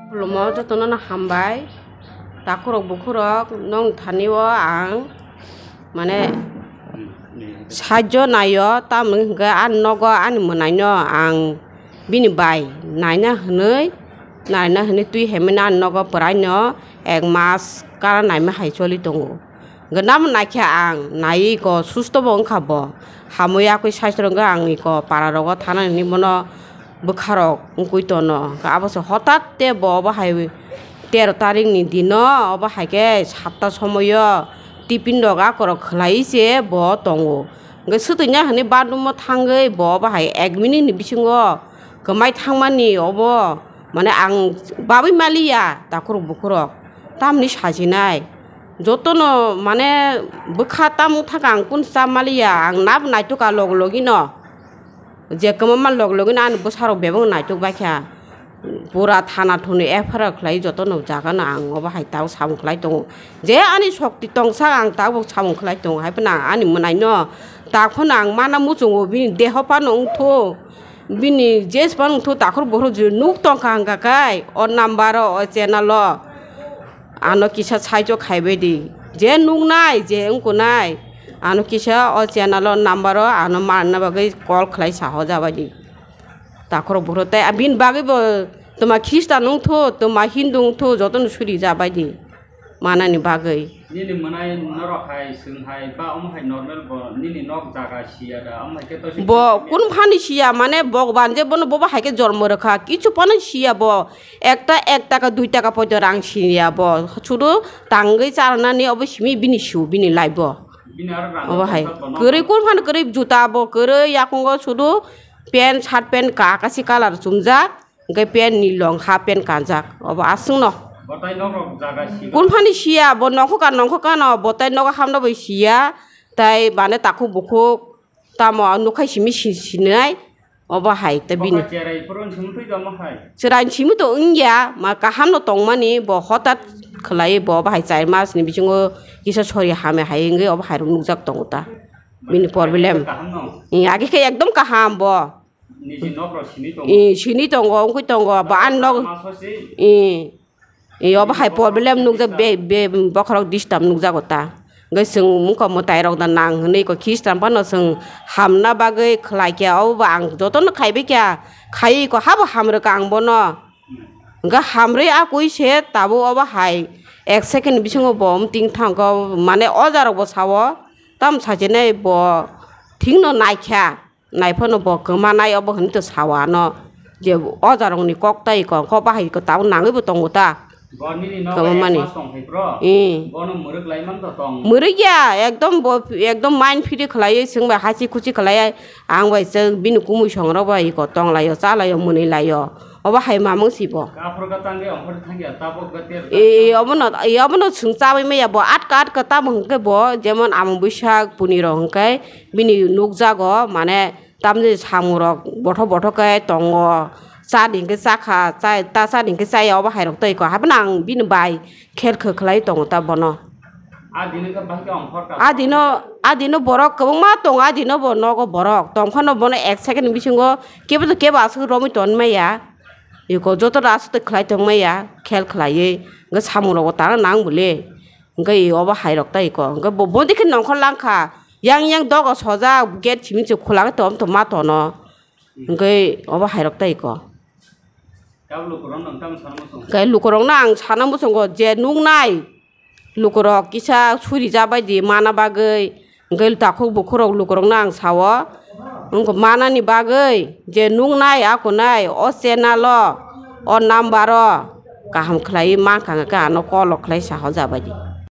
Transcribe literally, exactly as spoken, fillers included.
Khulumo jotono no hambai. Takhurok bukhurok nong thani o ang mane saijo naio, tamoni hwnkhe ani nogo ani mwnaino ang bini bai naina hwnwi, naina hwnwi twi hemina ani nogo pwraino ek mas kara naima hai choli tongo. Hwnkhe namo naikhe ang naiwi iko susto bo wngkha bo, hamwi yakwi saichwrwngkhe ang iko para rogo thanani hwnwi bono bwkharok wngwi tono. Hwnkhe abo se hotat te bo obo hai tero tarikni dino obo hai khe satta somoio tiffin rok akorok khwlaiwi se bo tongo. Hwnkhe swtwina hwnwi bathroom-o thangwi bo obo hai ek minute ni bisingo kwmai thangmani obo, mane, ang babwi maliya takhurok bukhurok tamni sajinai. Jotono, mane, bwkha tamo thangkha ang kunu cha maliya, ang nabo naitokha log logino. Je kwmama log logino ani bwsarok bebak naitok baikha. Pura thana thuni F I R khlai jotono jagano ang obo hai tao samung khlai tongo. Je ani sokti tongsa ang tabuk samung khlai tongo, hai phano ang ani mwnaino tak phano ang mana muchungo bini deho phano wngthu. Bini jes phano wngthu takhur bukhur je nuk tongkha hwnkha kai o number o, o channel o. Ano kisa saijo khaibai di. Je nuknai, je wngkunai, ano kisa o channel o number o ano manna bagwi call khlai sahojabai di. Takhurok bukhurok tei abini bagwi bo twma Khristan wngthu, twma Hindu wngthu, jotono suri jabai di manani bagwi. Nini mwnai norok hai, chwng hai, ba omo hai normal bo nini nok jaga siya da, omo hai khe to si Bo kun phani siya, mane Bhagwan je bono bobo hai khe jormo rwkha, kichu phano siya bo. Ekta ek taka, dui taka poito rang siya bo. Sudu tangwi charnani obo simi bini su, bini life bo. Bini aro rang Obo hai. Tongkha bono. Kwrwi kun phano kwrwi juta bo kwrwi yakungo sudu pant, shirt pant ka, kasi colour chumjak, hwnkhe pant ni long half pant kanjak. Obo aswkno. Botai nokrok jaga si. Kun phani siya, bo nongkho ka, nongkho kano, botai nogo hamno bai siya, tai bane takhuk bukhuk, tamo nukhai simi si-, sinai, obo hai ta bini. Boka cherai phuru simi thwi tongma hai. Cherai simi to wngya, ma kaham no tongmani, bo hotat khlai, bo obo hai char mas ni bisingo kisa sori hame hai wngwi obo hai rok nukjak tongo ta. Bini problem. Kaham no. Age khe ekdom kaham bo. Niji nok rok sini tongo. Ih, sini tongo, wngkui tongo, bo ani nok. Maso si. Ih, ih, obo hai problem nukjak, be, be, bokhorok disturb nukjago ta. Hwnkhe chwng wngkha mwtai rok da nang hwnwi ko Khristan phano chwng hamna bagwi khlai kha, obo bo ang jotono khaibai kha, khaiwi ko habo hamrwkha ang bono. Hwnkhe hamrwi akui se tabuk obo hai ek second bisingo bo wngting thangkha, mane oja rok bo sao, tamo sajinai bo thikno naikha. Naiphano bo kwmanai obo hwnwi to sao ano je ojarokni kok tai kok kok bahai ko tabuk nangwi bo tongo ta. Bo nini nok Kwmamani. Ek mas tong hai bro. Ee. Bono mwrwk lai man to tong. Mwrwk ya, ekdom bo, ekdom mind free khlaiwi chwng bai hachi khuchi khlaiwi ang bai chwng bini kumui songrok bai ko tong laio, cha laio, mwnwi laio. Obo hai mamung si bo. Kaphur ka tangwi ongkhor thangya, tabuk ga ter. Ee, obono, ee, obono chwng chabai maya bo atka atka tamo hwnkhe bo jemon amung bwsak punirok hwnkhe bini nukjago mane Tamni samungrok bothok bothok khe tongo, cha di hwnkhe cha kha, cha, ta cha di hwnkhe chaya, obo hai rok tei kha. Haphano ang bini bai khel khe khlai tongo ta bono. A dino khe bahai khe ongkhor ka. A dino, a dino borok kwbangma tongo, a dino bo nogo borok. Tong phano bono ek second bisingo kebo to kebo aswk romwi ton maya. Eko joto aswk twi khlai tong maya, khel khlaiwi. Hwnkhe samungrok bo tana nang bole. Hwnkhe obo hai rok tei kho. Hwnkhe bo, bo dikhe nongkhor lang kha. Yang yang dogo sojak gate simi se khulagwi tom tom ma tono. Hwnkhe obo hai rok tei kho. Tabuk lukurok nang tamo sana muchungo. Hwnkhe lukurok no ang sana muchungo je nuknai lukurok kisa suri ja bai di mana bagwi. Hwnkhe takhuk bukhurok lukurokno ang sao, wngkha manani bagwi je nuknai akunai o channel o, o number o kaham khlaiwi mankha hwnkhe ano call rok khlai sahojabaidi.